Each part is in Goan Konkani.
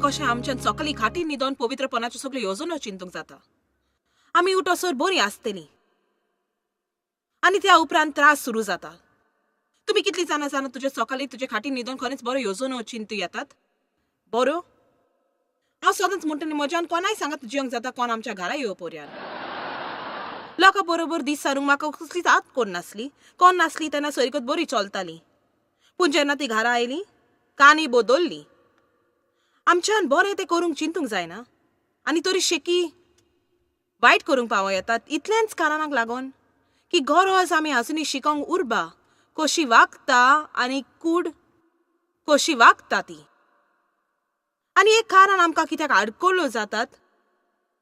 कशें आमच्यान सकाळीं खाटी न्हिदोन पवित्रपणाच्यो सगळ्यो येवजण्यो चिंतूंक जाता. आमी उठोसर बरीं आसतलीं आनी त्या उपरांत त्रास सुरू जाता. तुमी कितलीं जाणां जाणा तुजे सकाळीं तुजे खाटी न्हिदोन खरेंच बऱ्यो येवजण्यो चिंतू येतात? बऱ्यो? हांव सदांच म्हणटा न्ही, म्हज्यान कोणाय सांगात जिवंक जाता कोण आमच्या घरा येवप पर्यान. लोकां बरोबर दीस सारूंक म्हाका कसलीच आत कोण नासली, कोण नासली तेन्ना सोयरीगत बरी चलताली. पूण जेन्ना ती घरा आयली काणी बदल्ली. आमच्यान बरें तें करूंक चिंतूंक जायना आनी तरी शेकी वायट करूंक पावो येतात. इतलेंच कारणाक लागून की गरज आमी आजुनूय शिकोंक उर्बा कशी वागता आनी कूड कशी वागता ती. आनी एक कारण आमकां कित्याक आडखळ्यो जातात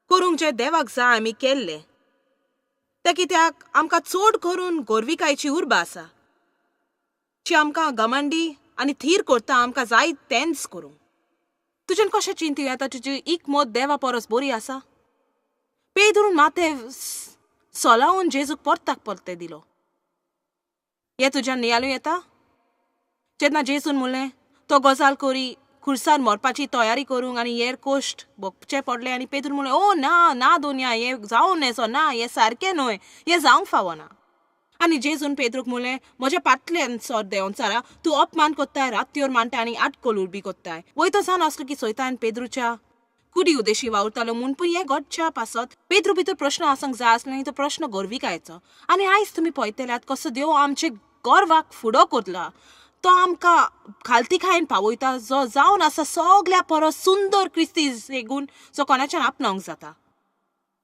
करूंक जें देवाक जाय आमी केल्लें तें कित्याक आमकां चड करून गोरविकायची उर्बा आसा जी आमकां घमंडी आनी थीर करता आमकां जाय तेंच करूंक. तुज्यान कशें चिंतू येता तुजी इकमत देवा परस बरी आसा? पेदरून माथें सोलावन जेजूक परताक परतें दिलो. हें तुज्यान नियालू येता? जेन्ना जेजून म्हणलें तो गजाल करी खुर्सार मरपाची तयारी करूंक आनी हेर कोश्ट भोगचे पडले आनी पेदरून म्हणलें, ओ ना ना दोनया, हें जावं नेजो ना, हें सारकें न्हय, हें जावंक फावना. आनी जेजून पेद्रूक म्हणलें, म्हज्या पाटल्यान सर देंवचारा, तूं अपमान कोत्ताय, रात्योर मांडटा आनी आटकोल उबी कोत्ताय. वयतो जावन आसलो की सोयतान पेद्रूच्या कुडी उदेशी वावुरतालो म्हूण. पूण हें घडच्या पासत पेद्रू भितर प्रश्न आसूंक जाय आसलो आनी तो प्रश्न गोरविकायचो. आनी आयज तुमी पळयतल्यात कसो देव आमचे गर्वाक फुडो करला, तो आमकां खालतीखायन पावयता जो जावन आसा सगल्या परस सुंदर क्रिस्ती सेगून जो कोणाच्यान आपणावंक जाता.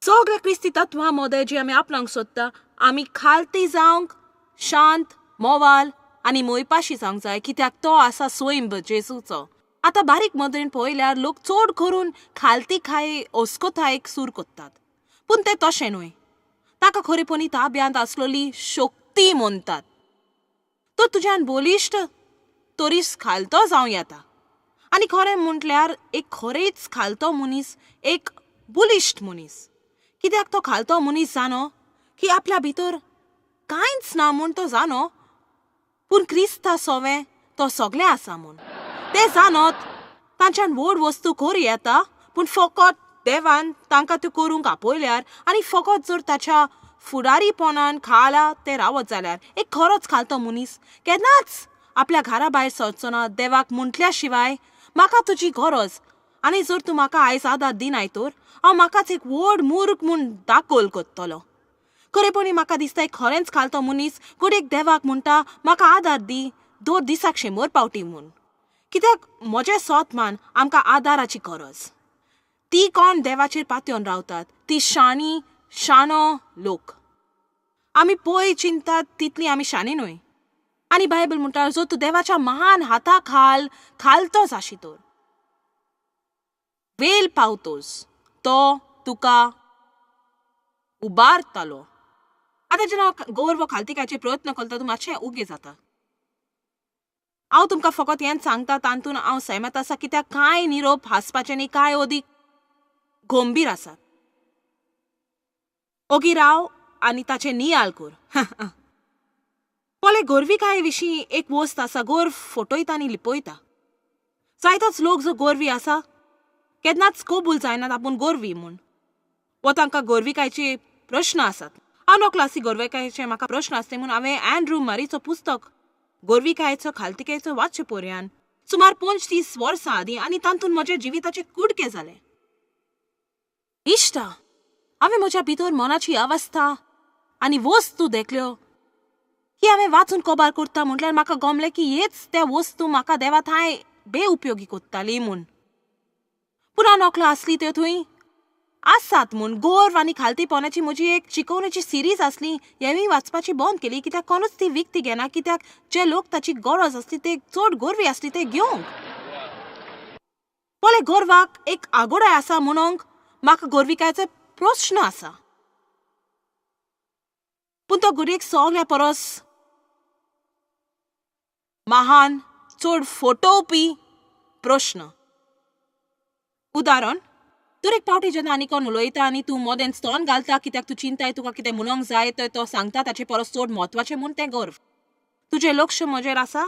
सगळ्या क्रिस्ती तत्वां मदें जी आमी आपणावंक सोदता आमी खालती जावंक शांत मोवाल आनी मोयपाशी जावंक जाय कित्याक तो आसा स्वयंब जेजूचो. आतां बारीक मदरेन पळयल्यार लोक चड करून खालती खाय अस्कोतायेक सूर कोत्तात, पूण तें तशें न्हय. ताका खरेपणी ताब्यांत आसलेली शक्ती म्हणटात. तो तुज्यान बलिश्ट तरीच खालतो जावं येता. आनी खरें म्हटल्यार एक खरेंच खालतो मनीस एक बलिश्ट मनीस, कित्याक तो खालतो मनीस जाणो की आपल्या भितर कांयच ना म्हूण तो जाणो, पूण क्रिस्ता सोवें तो सगळें आसा म्हूण ते जाणत. तांच्यान व्हड वस्तू करूं येता, पूण फकत देवान तांकां त्यो करूंक आपयल्यार आनी फकत जर ताच्या फुडारीपणान खाला ते रावत जाल्यार एक खरोच खालतो मनीस केन्नाच आपल्या घरा भायर सरचो ना देवाक म्हटल्या शिवाय म्हाका तुजी गरज आनी जर तूं म्हाका आयज आदार दिनाय तर हांव म्हाकाच एक व्हड मूर्ख म्हूण दाखल करतलो. खरेपणी म्हाका दिसता एक खरेंच खालतो मनीस घडयेक देवाक म्हणटा म्हाका आदार दी दर दिसाक 100 पावटी म्हूण, कित्याक म्हजें सोत मान आमकां आदाराची गरज. ती कोण देवाचेर पातयेवन रावतात ती शाणी शाणो लोक. आमी पळय चिंतात तितली आमी शाणी न्हय. आनी बायबल म्हणटा जो तूं देवाच्या महान हाता खाल खालतो जाशी तर वेल पावतोस तो तुका उबारतालो. आतां जेन्ना गौरव खालतीकायचे प्रयत्न करता तूं मातशें उगे जाता. हांव तुमकां फकत हेंच सांगता तातूंत हांव सहमत आसा कित्याक कांय निरोप हांसपाचे न्ही, कांय अदीक गंभीर आसात. ओगी राव आनी ताचें नियाळ कर. पळय गोरविकाये विशीं एक वस्त आसा, गोर्व फटयता आनी लिपयता. जायतोच लोक जो गोरवी आसा केन्नाच कबूल जायनात आपूण गोरवी म्हूण, वो तांकां गोरविकायचे प्रश्न आसात. हांव नकळो आसली गोरविकायचे म्हाका प्रश्न आसले म्हूण हांवें अँड्रू मरीचो पुस्तक गोरविकायेचो खालतिकायेचो वाचचे पर्यान सुमार 25 वर्सां आदीं आनी तातूंत म्हज्या जिविताचे कुडके जाले. इश्टा, हांवें म्हज्या भितर मनाची अवस्था आनी वस्तू देखल्यो की हांवें वाचून कबार करता म्हटल्यार म्हाका गमलें की हेच त्या वस्तू म्हाका देवा थांय बेउपयोगी कोत्ताली म्हूण. पूण हांव नकळो आसली त्यो थंय आसात म्हूण. गोर्व आनी खालतीपणाची म्हजी एक शिकोवणेची सिरीज आसली, हेंवूय वाचपाची बंद केली कित्याक कोणूच ती विकती घेना, कित्याक जे लोक ताची गरज आसली ते चड गोरवी आसली ते घेवंक. पळय गोरवाक एक आगोडाय आसा म्हणूंक म्हाका गोरविकायेचो प्रश्न आसा, पूण तो घडयेक सगल्या परस महान चड फटोवपी प्रश्न. उदाहरण, तर एक पावटी जेन्ना आनी कोण उलयता आनी तूं मोदेन स्तोन घालता कित्याक तूं चिंताय तुका कितें म्हणूंक जाय तर तो सांगता ताचे परस चड म्हत्वाचें म्हूण तें गर्व. तुजें लक्ष म्हजेर आसा?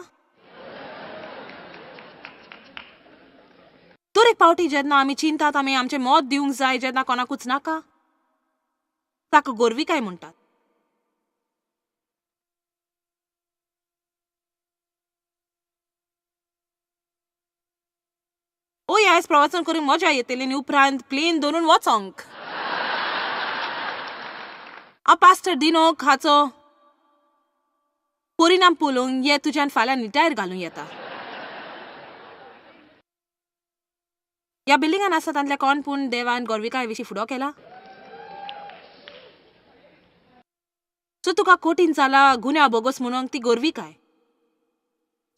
तर एक पावटी जेन्ना आमी चिंतात आमी आमचें मत दिवंक जाय जेन्ना कोणाकूच नाका, ताका गोरविकाय म्हणटात. ओय आयज प्रवासन करूंक मजा येतली आनी उपरांत प्लेन धरून वचोंक. हांव पास्टर डिनोक हाचो परिणाम पळोवंक ये तुज्यान फाल्यां निटायर घालूं येता. ह्या बिल्डिंगान आसा तांतल्या कोण पूण देवान गोरविकाय विशीं फुडो केला? सो तुका कठीण जाला गुन्यांव बोगस म्हणूंक ती गोरविकाय.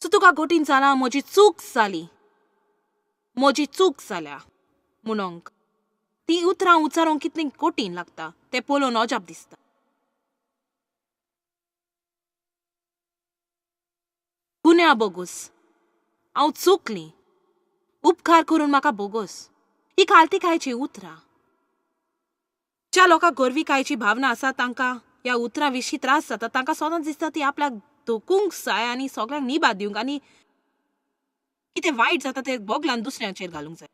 सो तुका कठीण जाला म्हजी चूक जाली, म्हजी चूक जाल्या म्हणूंक ती उतरां उच्चारूंक कितलीं कठीण लागता तें पळोवन अजाप दिसता. गुन्यांव बोगस, हांव चुकली, उपकार करून म्हाका बोगस, ही खालतीकायची उतरां. ज्या लोकांक गोरविकायची भावना आसा तांकां ह्या उतरां विशीं त्रास जाता. तांकां सदांच दिसता ती आपल्याक धोकूंक जाय आनी सगळ्यांक निभा दिवंक आनी कितें वायट जाता तें बोगलान दुसऱ्यांचेर घालूंक जाय.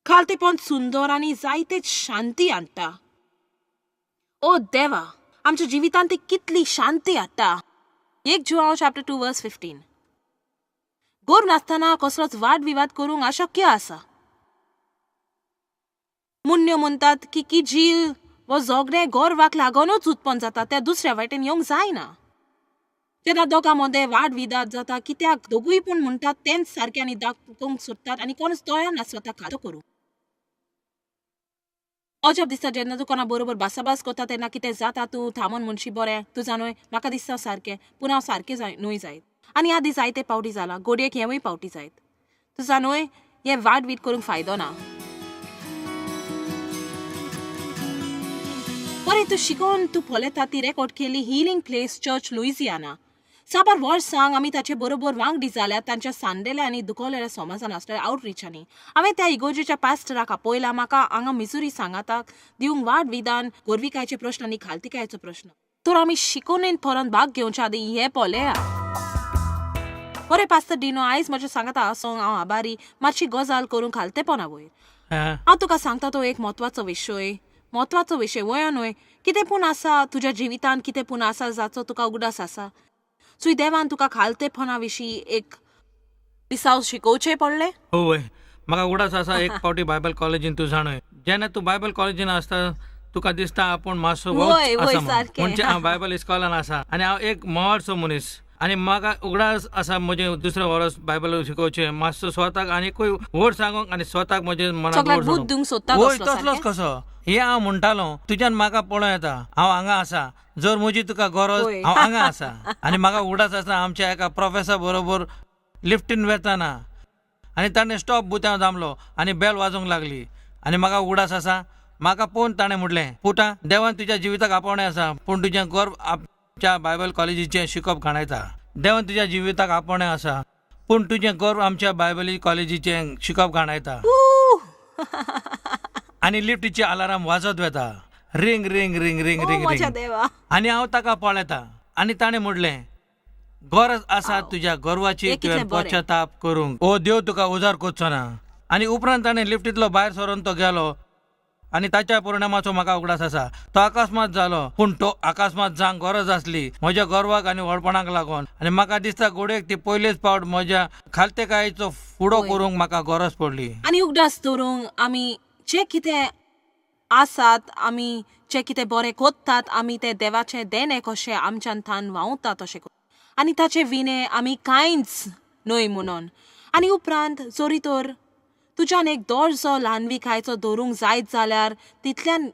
खालतेपण सुंदर आनी जायतेच शांती हाडटा. ओ देवा, आमच्या जिवितांत ती कितली शांती हाडटा. 1 जुआंव चॅप्टर 2 वर्स 15. गोर नासतना कसलोच वाद विवाद करूंक अशक्य आसा. मुन्न्यो म्हणटात की किजील वो झगडें गोरवाक लागूनच उत्पन्न जाता, त्या दुसऱ्या वाटेन येवंक जायना. तेन्ना दोगां मदें वाद विवाद जाता कित्याक दोगूय पूण म्हणटात तेंच सारकें आनी दाखोवंक सोदतात आनी कोणूच तयार ना स्वता खातो करूंक. अजाप दिसता जेन्ना तूं कोणा बरोबर भासाभास करता तेन्ना कितें जाता तूं थांबोन म्हणशी बरें तूं जाणूय म्हाका दिसता सारकें, पूण हांव सारकें न्हय जायत. आनी आदीं जायते पावटी जाला, गोडयेक हेंवूय पावटी जायत. तूं जाणूय हें वाद वीद करूंक फायदो ना. बरें तूं शिकोवन तूं पळयता ती रेकॉर्ड केली हिलींग प्लेस चर्च लुइजियाना. साबार वर्सांक आमी ताचे बरोबर वांगडी जाल्यात तांच्या सांदेल्या आनी दुखवलेल्या समाजान आसलेल्या आवटरिचांनी. हांवें त्या इगोर्जेच्या पास्टराक आपयला म्हाका हांगा मिजुरी सांगाताक दिवंक वाद विधान गोरविकायचे प्रश्न आनी खालतिकायचो प्रश्न. तर आमी शिकोवणेन परत भाग घेवच्या आदीं हें पळया. बरें पास्टर डिनो, आयज म्हज्या सांगाता आसूंक हांव आभारी. मातशी गजाल करूंक खालतेपणा वयर हांव तुका सांगता तो एक म्हत्वाचो विशय, म्हत्वाचो विशय वय न्हय. कितें पूण आसा तुज्या जिवितांत, कितें पूण आसा जाचो तुका उगडास आसा. सुय देवान तुका खालतेपणा विशीं एक दिसाव शिकोवचें पडलें? होय, म्हाका उगडास आसा एक फावटी बायबल कॉलेजीन तूं जाणय, जेन्ना तूं बायबल कॉलेजीन आसता तुका दिसता आपूण मातसो आसा म्हणजे हांव बायबल इस्कॉलान आसा आनी हांव एक मोवाळसो मनीस आनी म्हाका उगडास आसा म्हजें दुसरें वर्स बायबल शिकोवचें मातसो स्वताक आनीकूय व्हड सांगूंक आनी स्वताक म्हजें मनाक वय तसलोच कसो हें हांव म्हणटालो. तुज्यान म्हाका पळोवं येता हांव हांगा आसा, जर म्हजी तुका गरज हांव हांगा आसा. आनी म्हाका उगडास आसा आमच्या एका प्रोफेसर बरोबर लिफ्टीन वेताना आनी ताणें स्टॉप बुत्यांव दामलो आनी बेल वाजोवंक लागली आनी म्हाका उगडास आसा म्हाका पळोवन ताणें म्हणलें, पुता देवान तुज्या जिविताक आपोवणें आसा पूण तुजें गर्व आमच्या बायबल कॉलेजीचें शिकप घाणयता. देवान तुज्या जिविताक आपोवणें आसा पूण तुजें गर्व आमच्या बायबल कॉलेजीचें शिकप घाणयता. आनी लिफ्टीची अलाराम वाजत वेता, ring ring ring ring ring ring. आनी हांव ताका पळयता आनी ताणें म्हणलें, गरज आसा तुज्या गर्वाची तुवें पश्चाताप करूंक, ओ देव तुका उजार करचो ना. आनी उपरांत ताणें लिफ्टींतलो भायर सरून तो गेलो आनी ताच्या परिणामाचो म्हाका उगडास आसा. तो अकस्मात जालो पूण तो अकस्मात जावंक गरज आसली म्हज्या गर्वाक आनी व्हडपणाक लागून. आनी म्हाका दिसता घोडयेक ती पयलेच फावट म्हज्या खालतेकायेचो फुडो करूंक म्हाका गरज पडली. आनी उगडास दवरूंक आमी जे कितें आसात, आमी जे कितें बरें कोत्तात, आमी तें देवाचें देणें कशें आमच्यान थान व्हांवता तशें आनी ताचे विणे आमी कांयच न्हय म्हणून. आनी उपरांत जरी तर तुज्यान एक दर्जो ल्हानविकायचो दवरूंक जायत जाल्यार तितल्यान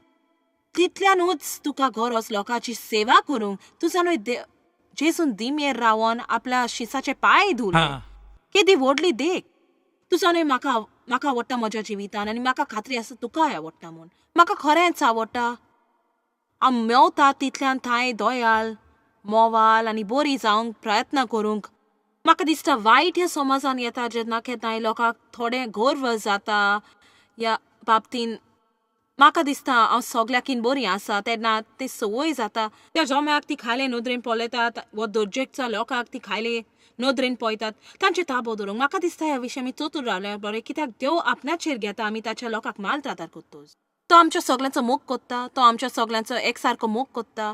तितल्यानूच तुका गरज लोकांची सेवा करूंक. तुज्यान जेजून दिमेर रावन आपल्या शिसाचे पांय धुले, केदी व्हडली देख. तुजो न्हय म्हाका म्हाका आवडटा म्हज्या जिवितान आनी म्हाका खात्री आसा तुकाय आवडटा म्हूण. म्हाका खरेंच आवडटा. हांव मेवता तितल्यान थंय दयाल मोवाल आनी बरी जावंक प्रयत्न करूंक. म्हाका दिसता वायट ह्या समाजान येता जेन्ना केन्नाय लोकांक थोडें गर्व जाता ह्या बाबतीन. म्हाका दिसता हांव सगल्याकीन बरी आसा तेन्ना ते संवय जाता. त्या जोम्याक ती खायले नदरेन पळयतात वो दर्जेकच्या लोकांक ती खायले नदरेन पळयतात तांचे ताबो दवरूंक. म्हाका दिसता ह्या विशय आमी चतूर रावल्यार बरें, कित्याक देव आपणाचेर घेता आमी ताच्या लोकांक माल त्रातार करतोच. तो आमच्या सगल्यांचो मोग कोत्ता, तो आमच्या सगल्यांचो एकसारको मोग कोत्ता.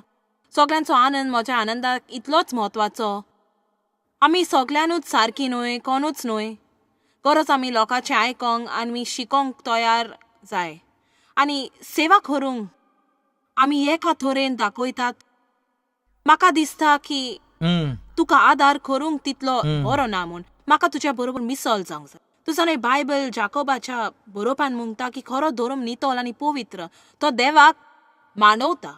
सगल्यांचो आनंद म्हज्या आनंदाक इतलोच म्हत्वाचो. आमी सगल्यानूच सारकी न्हय, कोणूच न्हय. गरज आमी लोकांचें आयकोंक आनी शिकोंक तयार जाय आनी सेवा करूंक आमी एका तरेन दाखयतात. म्हाका दिसता की तुका आदार करूंक तितलो बरो ना म्हूण म्हाका तुज्या बरोबर मिसल जावंक जाय. तुजो न्हय बायबल जाकोबाच्या बरोवपान म्हणटा की खरो धर्म नितळ आनी पवित्र तो देवाक मानवता.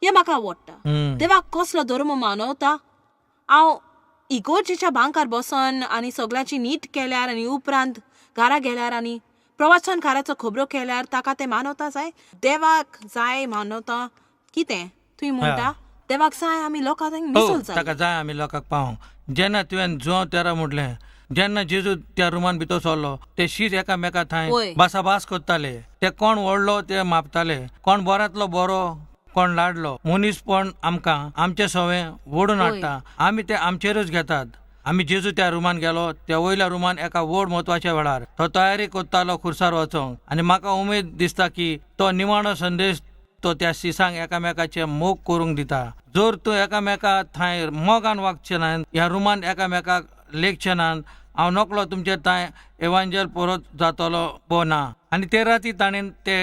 हें म्हाका आवडटा. देवाक कसलो धर्म मानवता? हांव इगोर्जेच्या बांकार बसोन आनी सगळ्यांची नीट केल्यार आनी उपरांत घरा गेल्यार आनी प्रवचनकाराचो खबरो केल्यार ताका तें मानवता जाय? देवाक जाय मानवता कितें तुवें म्हणटा? देवाक जाय आमी लोकांक मिसल जाय, ताका जाय आमी लोकांक पावोंक. जेन्ना तुवें जुआंव तेरा म्हटलें, जेन्ना जेजू त्या रुमान भितर सरलो ते शीत एकामेका थंय भासाभास करताले. ते कोण व्हडलो ते मापताले, कोण बऱ्यांतलो बरो कोण लाडलो. मनीसपण आमकां आमचे सवे ओडून हाडटा, आमी ते आमचेरूच घेतात. आमी जेजू त्या रुमान गेलो, त्या वयल्या रुमान एका व्हड म्हत्वाच्या वेळार तो तयारी करतालो खुर्सार वचोंक. आनी म्हाका उमेद दिसता की तो निमाणो संदेश तो त्या शिसांक एकामेकाचे मोग करूंक दिता. जर तूं एकामेका थंय मोगान वागचे ना, ह्या रुमान एकामेकाक लेखचे ना, हांव नकलो तुमचे थंय एवांजेल परत जातलो बो ना. आनी ते राती ताणें ते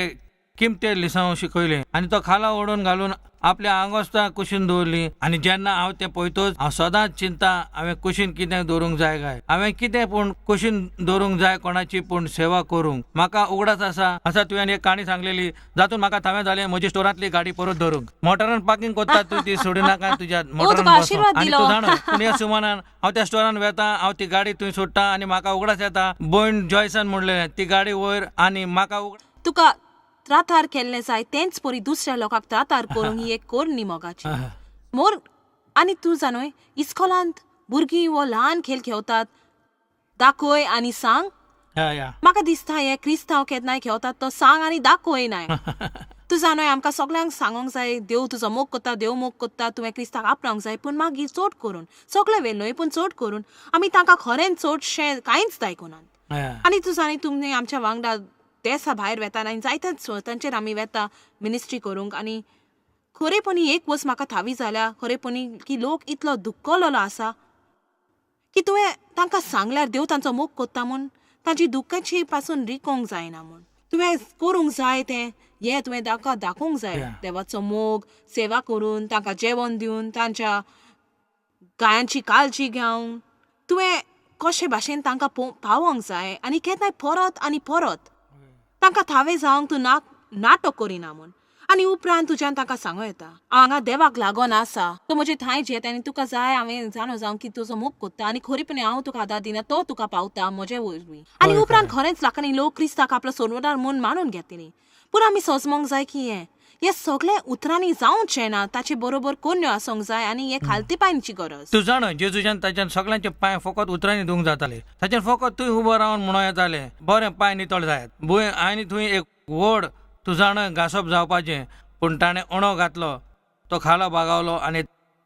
किमते लिसांव शिकयलें आनी तो खाला ओडून घालून आपल्या आंगोस्तां कुशीन दवरली. आनी जेन्ना हांव तें पळयतच हांव सदांच चिंता हांवें कुशीन कितें दवरूंक जाय काय, हांवें कितें पूण कुशीन दवरूंक जाय कोणाची पूण सेवा करूंक. म्हाका उगडास आसा आसा तुवें एक काणी सांगलेली जातून म्हाका थावें जालें म्हजी स्टोरांतली गाडी परत धरूंक. मोटरान पार्किंग करता तूं ती सोडू नाका तुज्या मोटरान आनी तूं जाणा. पूण ह्या सुमानान हांव त्या स्टोरान वेता, हांव ती गाडी थंय सोडटा आनी म्हाका उगडास येता भयण जॉयसान म्हणलें ती गाडी वयर आनी म्हाका तुका त्रातार केल्लें जाय तेंच परी दुसऱ्या लोकांक त्रातार करूंक ही एक कोरणी मोगाची मोर. आनी तूं जाणूय इस्कोलांत भुरगीं वो ल्हान खेळ खेळतात दाखय आनी सांग. म्हाका दिसता हे क्रिस्तांव केन्नाय खेळतात तो सांग आनी दाखय नाय. तूं जाणूय आमकां सगल्यांक सांगोंक जाय देव तुजो मोग करता, देव मोग करता, तुवें क्रिस्ताक आपणावंक जाय. पूण मागीर चड करून सगळे वेळ न्हय पूण चड करून आमी तांकां खरेंच चडशें कांयच दाखयनात. आनी तूं जाणूय तुमी आमच्या वांगडा देसा भायर वेता आनी जायत्या स्वतांचेर आमी वेता मिनिस्ट्री करूंक. आनी खरेपणी एक वस्त म्हाका थावी जाल्या खरेपणी की लोक इतलो दुखलेलो आसा की तुवें तांकां सांगल्यार देव तांचो मोग करता म्हूण तांची दुख्खाची पासून रिकोंक जायना म्हूण तुवें करूंक जाय तें हें तुवें तांकां दाखोवंक जाय देवाचो मोग सेवा करून तांकां जेवण दिवन तांच्या गायांची काळजी घेवन तुवें कशे भाशेन तांकां पावोंक जाय. आनी केन्नाय परत आनी परत तांकां थावें जावंक तूं नाटक करिना म्हूण. आनी उपरांत तुज्यान तांकां सांगूं येता हांगा देवाक लागून आसा तो म्हजे थंय येता आनी तुका जाय हांवें जाणो जावं की तुजो मोग करता आनी खरेपणी हांव तुका आदार दिना तो तुका पावता म्हजे वरवीं. आनी उपरांत खरेंच लाखांनी लोक क्रिस्ताक आपलो सोडवणार म्हूण मानून घेतली. पूण आमी सोजमोंक जाय की हें हे सगळे उतरांनी जावचें ना, ताचे बरोबर कोन्यो आसूंक जाय आनी हे खालतीपायनची गरज. तूं जाणो जेजूच्यान ताच्यान सगळ्यांचे पांय फकत उतरांनी धुवंक जाताले. ताच्यान फकत तूं उबो रावन म्हणूं येतालें बरें पांय नितळ जायत भूंय आनी थंय एक व्हड तूं जाणो घांसप जावपाचें. पूण ताणें उणो घातलो, तो खालो बागावलो आनी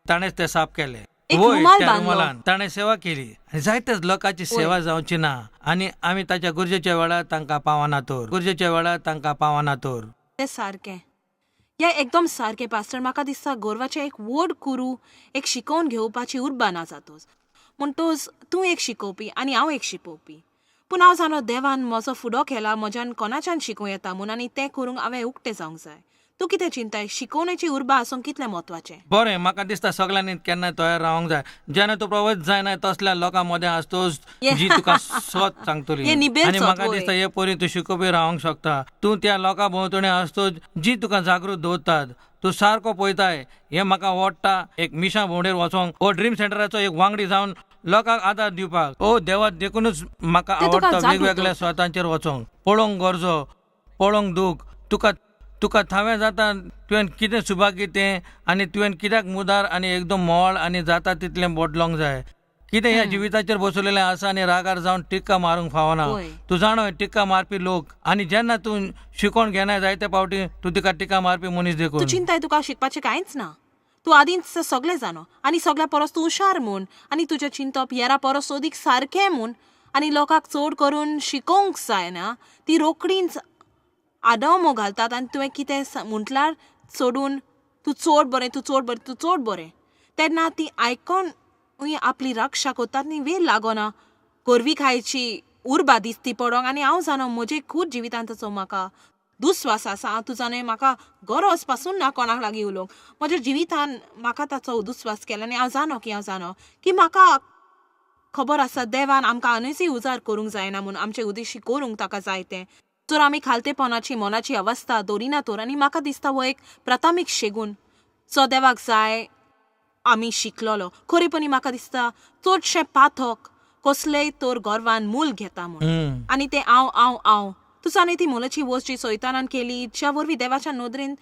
ताणेंच तें साफ केलें. वय त्या रुमालान ताणें सेवा केली आनी जायतेच लोकांची सेवा जावची ना आनी आमी ताच्या गरजेच्या वेळार तांकां पावना तर, गरजेच्या वेळार तांकां पावना तर. तें सारकें, हें एकदम सारकें पास्टर. म्हाका दिसता गोरवाचें एक व्हड कुरू एक शिकोवन घेवपाची उर्बा ना जातोच म्हणटोच तूं एक शिकोवपी आनी हांव एक शिकोवपी. पूण हांव जाणो देवान म्हजो फुडो केला म्हज्यान कोणाच्यान शिकोवं येता म्हूण आनी तें करूंक हांवें उक्तें जावंक जाय. तूं कितें चिंताय शिकोवण्याची उर्बा आसूंक कितलें म्हत्वाचें? बरें, म्हाका दिसता सगळ्यांनी केन्ना तयार रावंक जाय. जेन्ना तूं प्रवच जायना तसल्या लोकां मदें आसतोच जी तुका सत सांगतली. आनी म्हाका दिसता हे परी तूं शिकोवपी रावंक शकता. तूं त्या लोकां भोंवतणी आसतोच जी तुका जागृत दवरतात. तूं सारको पळयताय हें म्हाका आवडटा. एक मिशा भोंवडेर वचोंक ओ ड्रीम सेंटराचो एक वांगडी जावन लोकांक आदार दिवपाक. ओ देवा देखूनच म्हाका आवडटा वेगवेगळ्या स्वतांचेर वचोंक, पळोवंक गरजो, पळोवंक दूख. तुका तुका थावें जाता तुवें कितें सुभागी तें आनी तुवें कित्याक मुदार आनी एकदम मोवाळ आनी जाता तितलें बदलोंक जाय. कितें ह्या जिविताचेर बसवलेलें आसा आनी रागार जावन टिक्का मारूंक फावना. तूं जाणो टिक्का मारपी लोक, आनी जेन्ना तूं शिकोवन घेना जायते पावटी तूं तिका टिक्का मारपी मनीस देखून. तूं चिंताय तुका शिकपाचें कांयच ना. तूं आदींच सगळें जाणो आनी सगळ्या परस तूं हुशार म्हूण, आनी तुजें चिंतप येरा परस अदीक सारकें म्हूण, आनी लोकांक चड करून शिकोवंक जायना ती रोकडींच आदमो घालतात. आनी तुवें कितें म्हटल्यार सोडून तूं चड बरें, तूं चड बरें, तूं चड बरें, तेन्ना ती आयकोन आपली रक्षा करतात न्ही. वेळ लागना गोरवी खायची उर्बा दिसती पडोंक. आनी हांव जाणो म्हजे खूब जिवितांत ताचो म्हाका दुस्वास आसा. हांव तूं जाणो म्हाका गरज पासून ना कोणाक लागीं उलोवंक. म्हज्या जिवितान म्हाका ताचो दुस्वास केला आनी हांव जाणो की हांव जाणो की म्हाका खबर आसा देवान आमकां आनीकय उजार करूंक जायना म्हूण, आमचे उद्देशी करूंक ताका जाय तें. जर आमी खालतेपणाची मनाची अवस्था दवरिना तर, आनी म्हाका दिसता हो एक प्राथमीक शेगून जो देवाक जाय आमी शिकलोलो. खरेपणी म्हाका दिसता चडशें पाथक कसलेय तर गर्वान मूल घेता म्हूण, आनी तें हांव हांव हांव. तूं जाणा ती मोलाची वस्त जी सैतानान केली ज्या वरवीं देवाच्या नदरेन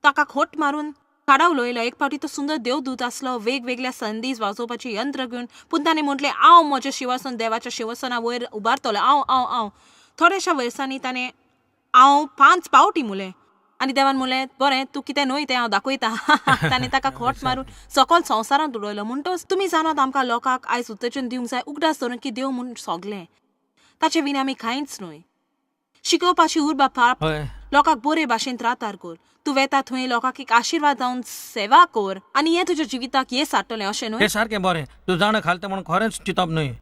ताका खोट मारून काडावलोयलो. एक फावटी तो सुंदर देवदूत आसलो, वेगवेगळ्या संदीस वाजोवपाची यंत्र घेवन, पूण ताणें म्हटलें हांव म्हजें शिंवासन देवाच्या शिंवासना वयर उबारतलो, हांव हांव हांव. थोड्याशा वर्सांनी ताणें हांव 5 पावटी मुलें आनी देवान म्हणलें बरें तूं कितें न्हय तें हांव दाखयता. ताणें ताका खोट मारून सकल संवसारांत उडयलो. म्हणटच तुमी जाणात आमकां लोकांक आयज उत्तेजन दिवंक जाय उगडास धरून की देव म्हूण सगलें, ताचे विना आमी कांयच न्हय. शिकोवपाची उर्बा पाप लोकांक बरे भाशेन त्रातार कर, तूं वेता थंय लोकांक एक आशिर्वाद जावन सेवा कर आनी हें तुज्या जिविताक येस हाडटलें अशें न्हय. हें सारकें बरें. तूं जाणा खालतें म्हूण खरेंच चिंतप न्हय.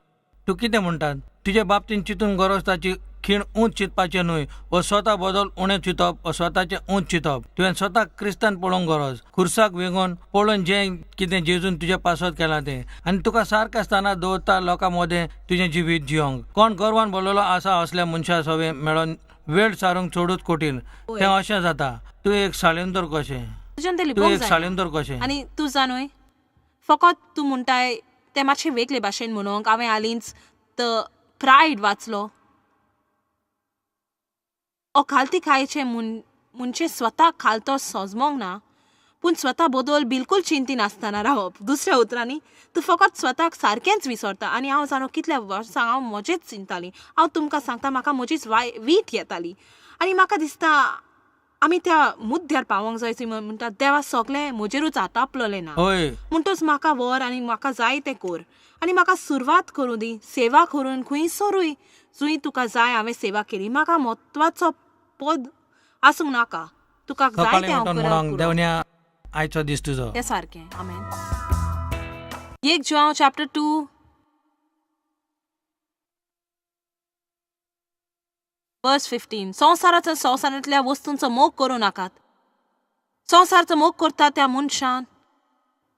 तूं कितें म्हणटात तुजे बाबतीन चिंतून गरज ताची खीण ऊंच चिंतपाचें न्हय, वो स्वता बदल उणें चिंतप वो स्वताचें ऊंच चिंतप. तुवें स्वताक क्रिस्तान पळोवंक गरज, खुर्साक वेंगोवन पळोवन जें कितें जेजून तुजें पासत केलां तें, आनी तुका सारकें स्थानार दवरता लोकां मदें तुजें जिवीत जियोंक. कोण गर्वान भरलेलो आसा असल्या मनशा सवे मेळोन वेळ सारूंक चडूच कठीण. तें अशें जाता तूं एक साळेंदर कशें, तूं एक साळेंदर कशें. आनी तूं जाणूय फकत तूं म्हणटाय तें मातशें वेगळे भाशेन म्हणूंक. हांवें हालींच the pride वाचलो. खालती खायचें म्हणजे स्वताक खालतो सोजमोंक ना, पूण स्वता बदल बिलकूल चिंती नासतना रावप. दुसऱ्या उतरांनी तूं फकत स्वताक सारकेंच विसरता. आनी हांव जाणो कितल्या वर्सां हांव म्हजेच चिंताली. हांव तुमकां सांगता म्हाका म्हजीच वीट येताली. आनी म्हाका दिसता आमी त्या मुद्द्यार पावोंक जाय म्हणटा देवा सगळें म्हजेरूच आतापलेलें ना, म्हणटच म्हाका व्हर आनी म्हाका जाय तें कर आनी म्हाका सुरवात करूं दी सेवा करून खंयसरूय जंय तुका जाय हांवें सेवा केली. म्हाका म्हत्वाचो पद आसूंक नाका, तुका जाय तें हांव देवन्या आयचो दीस तुजो तें सारकें. आमेन. 1 जुआंव चॅप्टर 2 वर्स 15. संवसाराचो संवसारांतल्या वस्तूंचो मोग करूं नाकात. संवसाराचो मोग करता त्या मनशान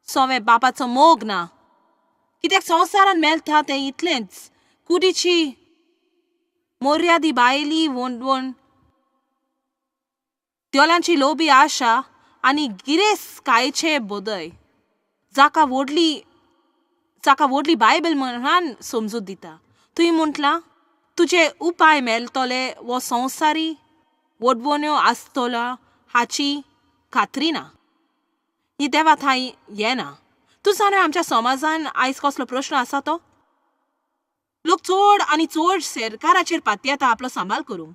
सवे बापाचो मोग ना, कित्याक संवसारान मेळटा तें इतलेंच. कुडीची मोर्यादी बायली वणवण, दोळ्यांची लोबी आशा आनी गिरेस कायचे बोदय, जाका व्हडली बायबल म्हणान समजूत दिता. तुवें म्हटलां तुजे उपाय मेळटले वो संवसारी वडवण्यो आसतलो हाची खात्री ना. ही देवा थंय येना. तूं जाणा आमच्या समाजान आयज कसलो प्रश्न आसा तो? लोक चड आनी चड सरकाराचेर पातयेता आपलो सांबाळ करूंक,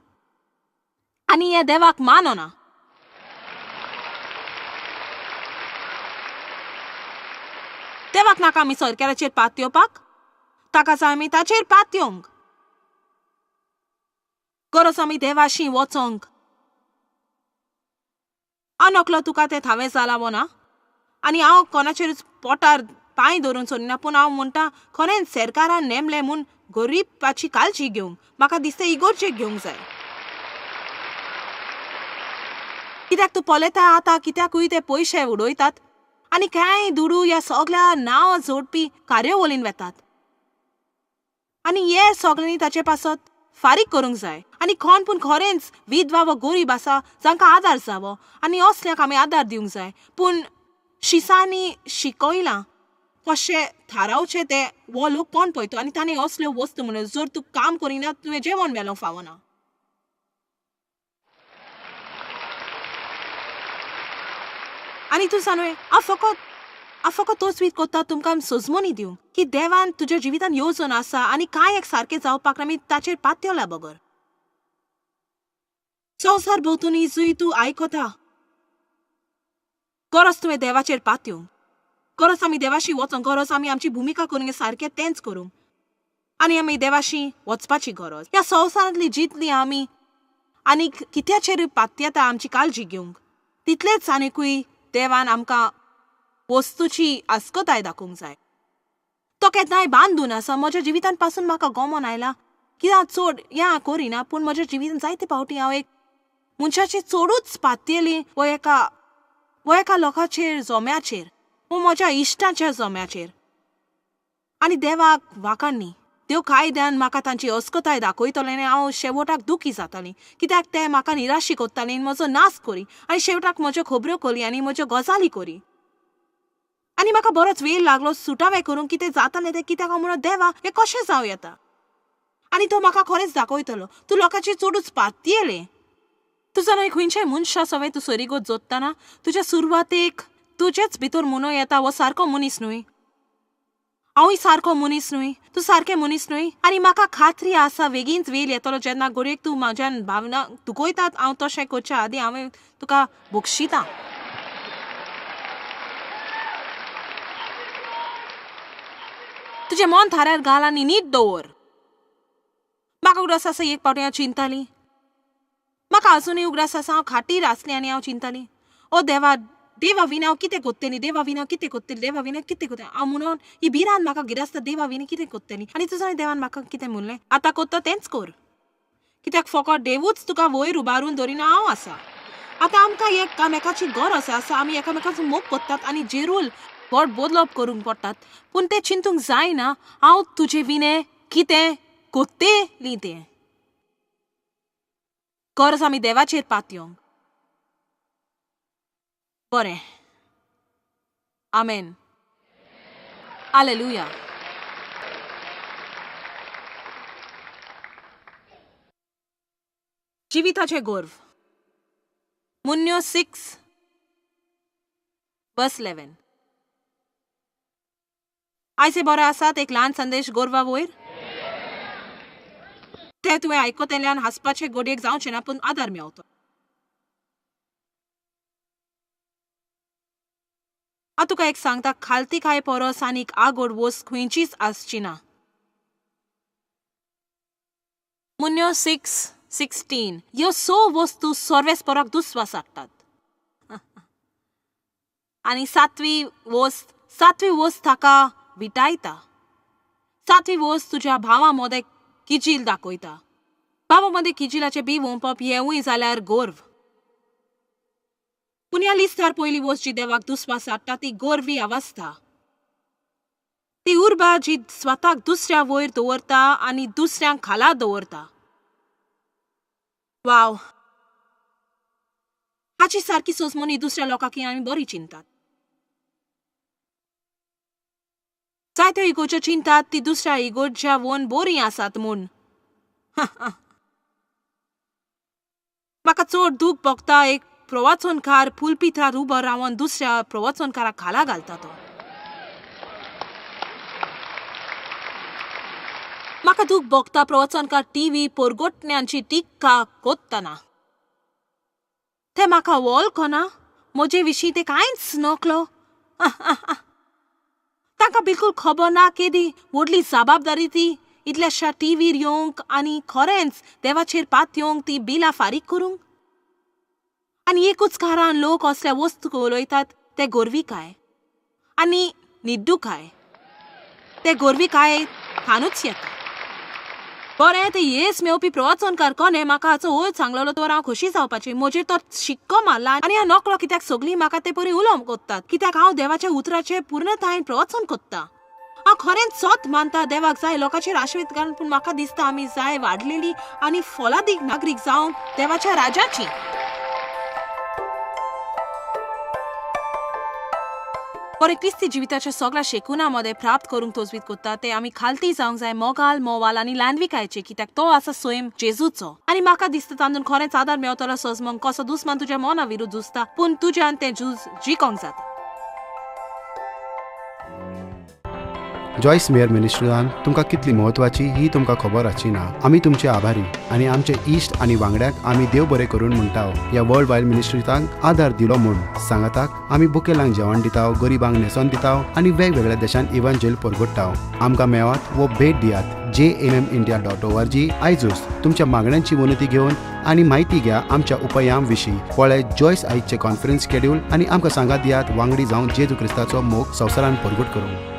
आनी हे देवाक मानना. देवाक नाका आमी सरकाराचेर पातयेवपाक, ताका जाय आमी ताचेर पातयेवंक. गरज आमी देवाशी वचोंक. अनोकलो तुका तें थावें जालां वो ना, आनी हांव कोणाचेरूच पोटार पांय धरून सोदिना, पूण हांव म्हणटा खरेंच सरकारान नेमलें म्हूण गरीबाची काळजी घेवंक म्हाका दिसता इगोर्जेक घेवंक जाय. कित्याक तूं पळयता आतां कित्याकूय ते पयशे उडयतात आनी कांय दुडू ह्या सगळ्या नांव जोडपी कार्यावळीन वेतात आनी हे सगळ्यांनी ताचे पासत फारीक करूंक जाय. आनी कोण पूण खरेंच विधवा वा गरीब आसा जांकां आदार जावो आनी असल्यांक आमी आदार दिवंक जाय. पूण शिसांनी शिकयलां कशें थारावचें तें हो लोक कोण पळयता आनी ताणें असल्यो वस्तू म्हणून जर तूं काम करिना तुवें जेवण मेळोंक फावना. आनी तूं सांगूं हांव फकत हांव फकत तोच कोत्ता तुमकां सजमणी दिवंक की देवान तुज्या जिवितान येवजण आसा आनी कांय एक सारकें जावपाक आमी ताचेर पातयला बगर. संवसार भोंवतणी जुय तूं आयकता, गरज तुवें देवाचेर पातयोंक, गरज आमी देवाशी वचोंक, गरज आमी आमची भुमिका करूंक सारकें तेंच करूंक आनी आमी देवाशी वचपाची गरज. ह्या संवसारांतली जितली आमी आनी कित्याचेरूय पातयेता आमची काळजी घेवंक, तितलेच आनीकूय देवान आमकां वस्तूची आस्कताय दाखोवंक जाय. तो केन्नाय बांदून आसा. म्हज्या जिवितान पासून म्हाका गमोन आयला की हांव चड हें हांव करिना, पूण म्हज्या जिवितान जायते फावटी हांव एक मनशाचेर चडूच पातयेली वो एका लोकांचेर जोम्याचेर वो म्हज्या इश्टांच्या जोम्याचेर आनी देवाक वाखाणनी. देव कायद्यान म्हाका तांची अस्कताय दाखयतलें आनी हांव शेवटाक दुखी जातालीं, कित्याक ते म्हाका निराशी कोत्तालीं आनी म्हजो नाश करी आनी शेवटाक म्हज्यो खबऱ्यो करी आनी म्हज्यो गजाली करी. आनी म्हाका बरोच वेळ लागलो सुटावें करूंक कितें जातालें तें, कित्याक हांव म्हणून देवा हें कशें जावं येता. आनी तो म्हाका खरेंच दाखयतलो तूं लोकांचेर चडूच पातयेलें. तुजो न्हय खंयच्याय मनशा सवें तूं सरीगोत जोडटना तुज्या सुरवातेक तुजेच भितर म्हणूं येता हो सारको मनीस न्हय, हांवूय सारको मनीस न्हय, तूं सारकें मनीस न्हय. आनी म्हाका खात्री आसा बेगीनच वेळ येतलो जेन्ना घडयेक तूं म्हज्यान भावना दुखयतात. हांव तशें करच्या आदीं हांवें तुका बक्षितां. तुजें मन थाऱ्यार घाल आनी नीट दवर. म्हाका उगडास आसा एक फावटी हांव चिंताली, म्हाका आजुनूय उगडास आसा हांव खाटीर आसलें आनी हांव चिंताली, ओ देवा, देवा विना हांव कितें कोत्तली, देवा विना कितें कोत्तली, देवा विना कितें कोत्तली. हांव म्हणून ही भिरांत म्हाका गिरासता देवा विना कितें कोत्तली. आनी तुजो देवान म्हाका कितें म्हणलें, आतां कोत्ता तेंच कर, कित्याक फकत देवूच तुका वयर उबारून दवरिना हांव आसा. आतां आमकां एकामेकाची गरज आसा, आमी एकामेकाचो मोग कोत्तात आनी जेरूल व्हड बदलप करूंक पडटात, पूण तें चिंतूंक जायना हांव तुजे विणे कितें कोत्तेली तें. गरज आमी देवाचेर पातयोंक. बरें, आमेन, हालेलुया. जिविताचें गर्व. मुन्यो 6:11. आयचे बरो आसात एक ल्हान संदेश गोरवा वयर. ते तुवें आयकतल्यान हांसपाचे गोडयेक जावचें ना, पूण आदार मेवतो. हांव तुका एक सांगता, खालती काय परस आनीक आगोड वस्त खंयचीच आसची ना. मुन्यो 6:16. ह्यो स वस्तू सर्वेस्पराक दुस्वास हाडटात. आनी सातवी वस्त ताका विटायता. सातवी वस्त तुज्या भावा मदें किजील दाखयता. भावा मदें किजिलाचें बी वोंपप हेंवूय जाल्यार गर्व. पूण ह्या लिस्टार पयली वस्त जी देवाक दुस्वास हाडटा ती गर्वी अवस्था, ती उर्बा जी स्वताक दुसऱ्या वयर दवरता आनी दुसऱ्यांक खाला दवरता. वाव, हाची सारकी सोजमणी दुसऱ्या लोकांक आमी बरी चिंतात. जायत्यो इगोर्ज्यो चिंतात ती दुसऱ्या इगोर्ज्या वोन बरीं आसात म्हूण. म्हाका चड दूख भोगता एक प्रवचनकार पुलपित्रार उबो रावन दुसऱ्या प्रवचनकाराक खाला घालता तो. म्हाका दूख भोगता प्रवचनकार टीव्ही पोरगोटण्यांची टिक्का कोत्तना. ते म्हाका वळखना, म्हजे विशीं ते कांयच नकलो. तांकां बिलकूल खबर ना केदी व्हडली जबाबदारी ती इतल्याश्या टीव्हीर येवंक आनी खरेंच देवाचेर पातयेवंक ती बिलां फारीक करूंक. आनी एकूच कारण लोक असल्या वस्तू उलयतात ते गोरविकाय आनी निड्डुकाय. ते गोरविकाय थानूच येता. बरें, ते येस मेवपी प्रवचनकार कोण म्हाका हाचो वयर सांगलेलो तर हांव खोशी जावपाची. म्हजेर तो शिक्को मारला आनी हांव नकळो कित्याक सगळीं म्हाका ते परी उलोवंक कोत्तात, कित्याक हांव देवाच्या उतराचें पूर्णतायेन प्रवचन कोत्ता. हांव खरेंच सत मानता देवाक जाय लोकांचेर आश्रित घालून, पूण म्हाका दिसता आमी जाय वाडलेली आनी फोलादीक नागरीक जावन देवाच्या राजाची. बरें, क्रिस्ती जिविताच्या सगळ्या शेकुना मदें प्राप्त करूंक तजवीज कोत्ता ते आमी खालती जावंक जाय मोगाल मोवाल आनी ल्हानविकायचे, कित्याक तो आसा स्वयं जेजूचो. आनी म्हाका दिसता तातूंत खरेंच आदार मेवतलो सजमंग कसो दुस्मान तुज्या मना विरुद्ध झुजता, पूण तुज्यान तें झूज जिकोंक जाता. जॉयस मेयर मिनिस्ट्रीन तुमकां कितली म्हत्वाची ही तुमकां खबर आसची ना. आमी तुमचे आभारी आनी आमचे इश्ट आनी वांगड्यांक आमी देव बरें करून म्हणटा ह्या वर्ल्ड वायड मिनिस्ट्रीतांक आदार दिलो म्हूण. सांगाताक आमी बुकेलांक जेवण दिता, गरिबांक न्हेसोन दिता आनी वेगवेगळ्या देशांत इव्हांजेल परगट्टा. आमकां मेवात वो भेट दियात jmmindia.org. आयजूच तुमच्या मागण्यांची विनंती घेवन आनी म्हायती घ्या आमच्या उपायां विशीं. पळय जॉयस आयजचे कॉन्फरन्स शेड्यूल आनी आमकां सांगात दियात वांगडी जावन जेजू क्रिस्ताचो मोग संवसारान परगट करूंक.